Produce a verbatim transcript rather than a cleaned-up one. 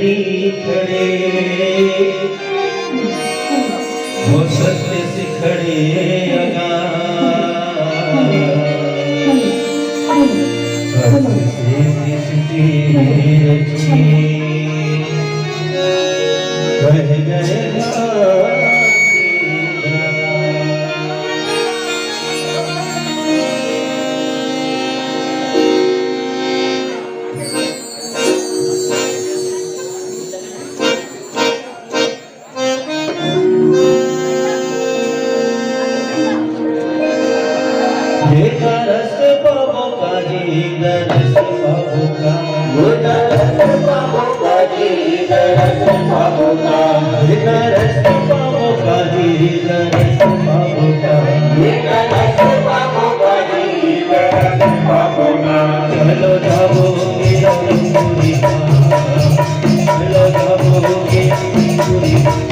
खड़े, वो सत्य सिखड़े अगा। सत्य से सृष्टि रची, कह गए ये तरस पाबो का जी, तरस पाबो का। ये तरस पाबो का जी, तरस पाबो का। ये तरस पाबो का जी, तरस पाबो का। ये तरस पाबो का जी, तरस पाबो का। चलो जाबो गिरौदपुरी धाम। चलो जाबो गिरौदपुरी धाम।